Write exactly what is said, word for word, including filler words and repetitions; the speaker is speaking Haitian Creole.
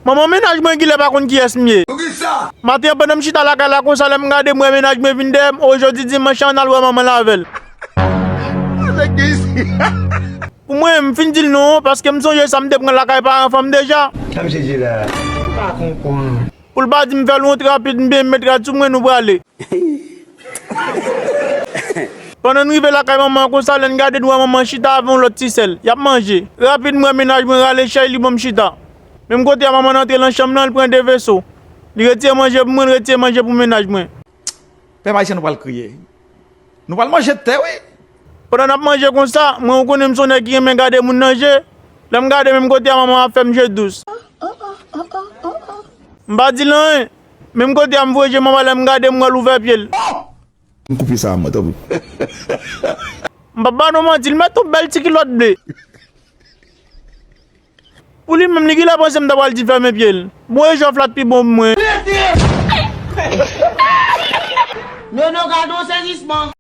Manman mennaj mwen kilè pa konn kiyès m ye. Maten an, pandan m chita lakay la konsa, lè m gade, m wè mennaj mwen vin dèyè m. O, jodi dimanch la, ann al wè manman l avè l. Pou mwen, m fin di l non, paske m sonje sa m te pran lakay paran fanm deja. Sa misye di la? M pa konprann. Pou l pa di m fè l wont rapid, m byen met rad sou mwen, nou prale. Pandan n rive lakay manman an konsa, lè n gade, n wè manman an chita avè yon lòt ti sè l. Y ap manje. Rapid, m wè mennaj mwen rale chèy, li ban m chita. Menm kote a, manman an antre nan chanm nan, l pran de veso. Li retire manje pou mwen, l retire manje pou mennaj mwen. Pèp ayisyen, nou pral kriye. Nou pral manje tè, wi. Pandan n ap manje konsa, mwen, ou konnen m se yon nèg ki renmen gade moun nan je. Lè m gade menm kote a, manman ap fè m je dous. M pa di l anyen. Menm kote a, m voye je manman, lè m gade, m wè l ouvè pye l. M koupe sa a, mwen, tanpri. M p ap ba nou manti, l met yon bèl ti kilòt ble. Pou li menm, li genlè panse m ta pral di fèmen pye l. Bon, e jòf la t pi bon pou mwen. Men non, gade yon sezisman.